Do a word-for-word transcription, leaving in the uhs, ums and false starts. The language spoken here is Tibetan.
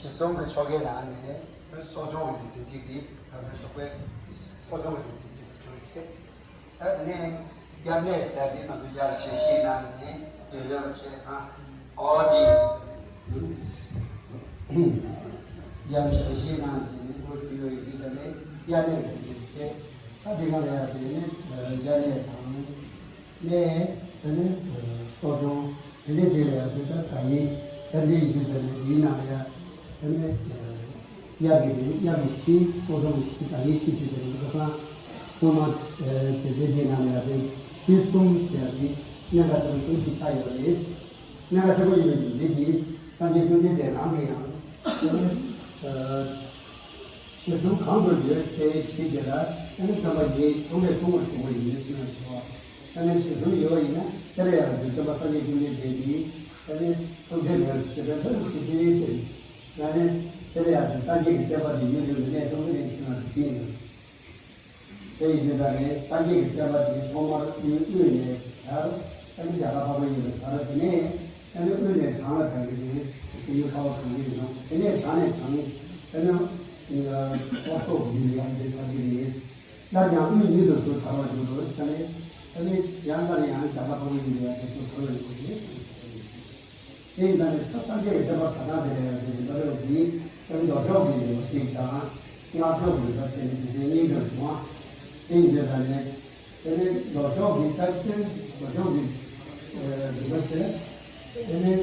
ཞེ་གསུམ་གྱི་ཆོ་གའི་ནང་ནས་གསོ་སྦྱོང་གི་སྡེ་ཚན་གཅིག་དེ་ད་ལྟ་ཞོགས་པའི་གསོ་སྦྱོང་གི་སྡེ་ཚན་གཅིག་ཏུ་གྱུར་ཅིག་ད་དེ་ནས་དབྱར་གནས་ཟེར་དེ་ང་ཚོ་དབྱར་ཞལ་བཞེས་གནང་ནས་སྡོད་ལས་པ་བྱས་ན་འོ་དེ། དབྱར་ཞལ་བཞེས་གནང་བྱས་ནས་འོ་ཟེར་ཡོད་ཡོད་ཟེར་ནས་དབྱར་གནས་དེ་བྱས། ད་དེ་ག་ལ་ཡང་དེ་ནས་དབྱར་གནས་དང་། ནས་དེ་ནས་གསོ་སྦྱོང་དེ་འདྲའི་རྗེས་ལ་ཡང་དེ་ལྟར་ད་ཡིན་དེ་འདྲའི་ཡིན་དུས་ཙམ་ནས་དེའི་ནང་ལ་ཡང་དེ་ནས་དབྱར་གྱི་དབྱར་གྱི་གཞི་གསོ་སྦྱོང་གི་གཞི་ད་ཡིན་གཞི་ཚུལ་དེ་ནས་ཁ་སང་ཐོག་མ་དེ་ཚོའི་དེའི་ནང་ལ་ཡང་དེ་གཞི་གསུམ་ཟེར་ཏེ་གནད་འགག་ཆེན་པོ་གསུམ་ཞིག་ཆགས་ཡོད་རེད། གནད་འགག་ཆེན་པོ་ཡིན་པའི་རྒྱུ་མཚན་གྱིས་སངས་རྒྱས་བཅོམ་ལྡན་འདས་རང་གིས་ཡང་དེ་ནས། ཞེ་གསུམ་གང་དུ་ཡོད་ཟེར་ཞིག་དེ་ལ་ཨ་ནི་སྟོན་པ་ཡིས་ཐུགས་ལས་གསུང་བར་ཞུ་བ་ཡིན་ཟེར་ན་ཞུ་བ། ཨ་ནི་ཞེ་གསུམ་ཡོད་པ་ཡིན་ན་དེ་ལ་ཡང་དུ་སྟོན་པ་སངས་རྒྱས་བཅོམ་ལྡན་འདས་ཀྱིས་ཨ་ནི་ཐུགས་ཁྲལ་མེད་པར་ཞེ་དྲག་ཐུགས་སུ་ཆུད་ཟེར། ཨ་ནི་དེ་ལ་ཡང་དུ་སངས་རྒྱས་ཀྱི་བསྟན་པ་འདི་ཡུན་རིང་དུ་གནས་ཐུབ་ཀྱི་རེད་ཟེར་ན་དེ་ཡིན་ནོ། དེ་ཡིན་དུས་ད་ནི་སངས་རྒྱས་ཀྱི་བསྟན་པ་འདི་ཐོག་མར་དབུས་དབུས་ནས་ད་ཨ་ནི་རྒྱ་གར་འཕགས་པ་ཡུལ་ལ་དར། དེ་ནས་ཨ་ནི་དབུས་ནས་བྱང་ལ་དར་གྱི་རེད། དེ་ཡུལ་ཁ་བ་གངས་ཅན་ལྗོངས། དེ་ནས་བྱང་ནས་བྱང་ཨ་ནི་ལྷོ་སོག་ཡུལ་ཡང་དེ་དར་གྱི་རེད། སླར་ཡང་དབུས་ཉིད་དུ་ཚུར་དར་བར་འགྱུར་རོ་ཟེར་ནས་ཨ་ནི་ཡང་སླར་ཡང་རྒྱ་གར་འཕགས་པ་ཡུལ་ལ་ཡང་དེ་ཚུར་དར་བར་འགྱུར་རེད་ཟེར། དེ་ཡིན་ད་ནི་ད་སངས་རྒྱས་ཀྱི་བསྟན་པ་དར་སྟངས་དེ་ལ་ཡང་དེ་ལྟ་བའི་གི་ཨ་ནི་མདོ་ཕྱོགས་ཀྱི་ཡོད་པ་གཅིག་དང་སྔགས་ཕྱོགས་ཀྱི་ཡོད་པ་བྱས་ནས་དེ་ཚོའི་གཉིས་འདྲ་བྱུང་བ། དེ་ཡིན་དུས་ད་ནི་དེ་ནི་མདོ་ཕྱོགས་ཀྱི་ད་ཁྱེད་མདོ་ཕྱོགས་ཀྱི་ཨ་འདུལ་བ་དེ་དེ་ནི་